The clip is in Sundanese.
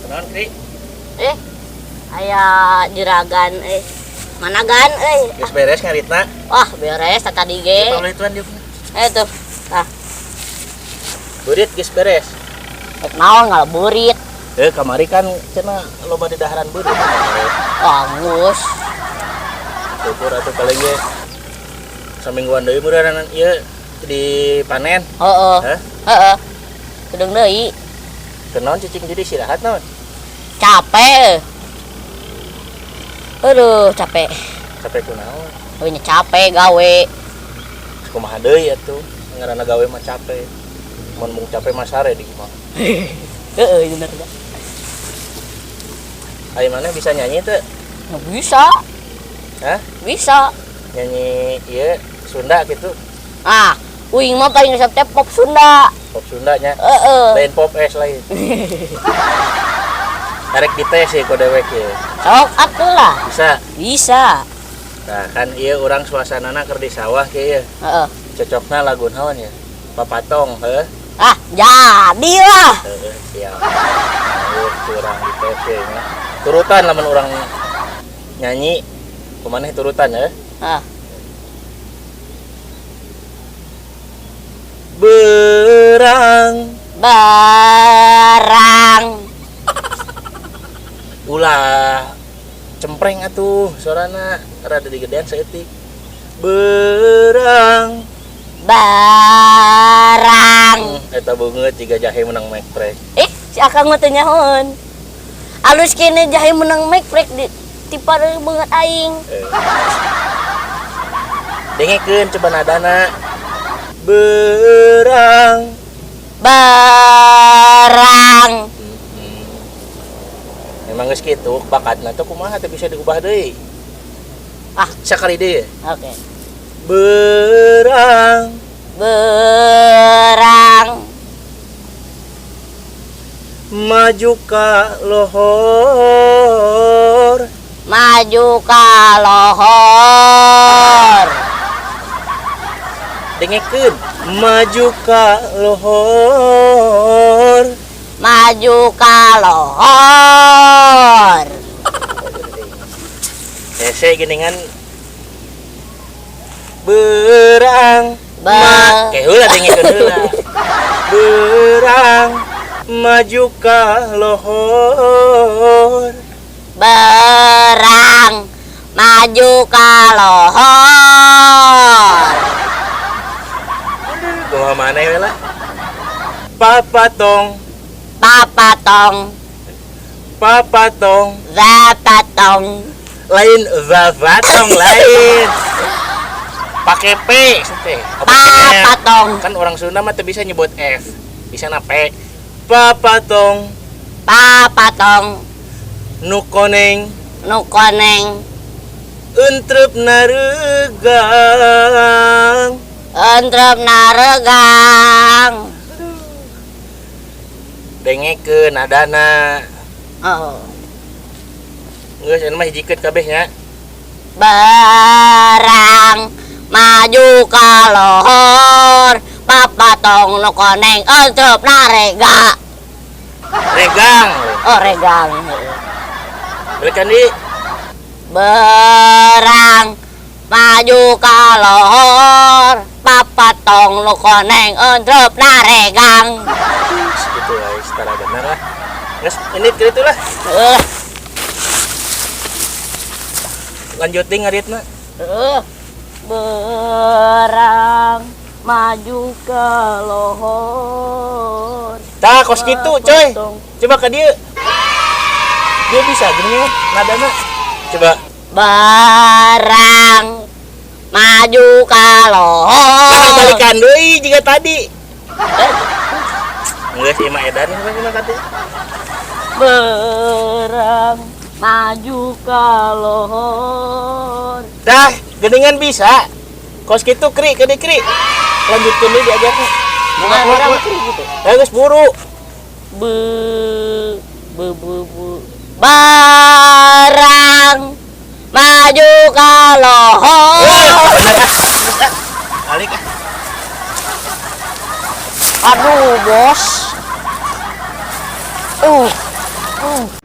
Kunaon, Kri? Aya juragan mana gan euy. Geus beres ngaritna? Wah, beres tadi ge. Tolong ituan diuk. Tuh. Tah, Beurit geus beres. rek naon ngalaburit. Kamari kan cenah loba di daharan beurit. Wah, geus. Syukur atuh paling ge samingguan deui meureun ieu dipanen. Heeh. Hah? Heeh. Kedeung deui. Kunaon cicing jadi istirahat naon? Capek. Aduh, capek. Capek kunaon? Euy nya capek gawe. Kumaha deui atuh? Ngaranna gawe mah capek. Mun mung capek mah sare di imah. Heeh, bener da. Ayo mana bisa nyanyi teu? Nggak bisa. Hah? Bisa. Nyanyi ieu Sunda gitu. Ah, uing mah paling resep teh pop Sunda. Pop Sunda nya. Heeh. Lain pop es lain. Tarik dites sih ku dewek ye. Sok atuh lah. Bisa. Bisa. Nah, kan ieu urang suasanana keur di sawah kieu ye. Heeh. Cocokna lagu naon ya? Papatong, heuh. Ah, jadilah. Heeh, siap. Nah, urang dites ye nya. Turutan lamun urang nyanyi kumaneh turutan heuh. Ah. Berang Barang. Ulah cempreng atuh suarana rada digedean saeutik. Berang Barang. Eta beungeut jiga jahe menang mekprek. Si Akang mah teu nyahoeun. Alus kene jahe menang mekprek di tipar beungeut aing. Dengekeun coba nadana. Berang Barang. Memang geus kitu bakatna teh kumaha teh bisa diubah deui. Ah, sakali deui. Oke. Berang Berang. Maju ka lohor. Maju ka lohor. Dengekeun maju ka lohor. Maju ka lohor. Hese geningan berang Ba- ke heula dengekeun heula. Berang maju ka lohor. Berang maju ka lohor. Kumaha maneh we lah. Papatong. Papatong. Papatong. Zapatong. Lain zavatong lain. Pakai P teh. Papatong. Kan orang Sunda mah teu bisa nyebut F. Bisa na P. Papatong. Papatong. Nu koneng. Nu koneng. Entrep naregang. Entrep naregang. Dengekeun nadana. Oh. Geus eta mah hijikeun kabeh nya. Barang maju ka lohor, papatong nu koneng entrep narega. Regang. Oh, regang. Balikan di. Berang maju ka lohor, papatong nu koneng entrep naregang. Gitu lah, setara bener lah. Geus, ini kitu lah. Lanjut deui ngaritna. Berang maju ke lohor. Tah kos kitu, coy. Coba ka dieu. Dia bisa gini nadana. Coba. Barang maju ke lohor. Nah, balikan deui jiga tadi. Geus ieu mah edan ieu mah tadi. Berang maju ke lohor. Tah, geningan bisa. Kos kitu kri, kedi kri. Lanjutkeun deui diajarna. Bukan orang kri gitu. Geus buru. Be be be be. Barang maju ke lohor. Balik ah. Aduh, bos. Oh.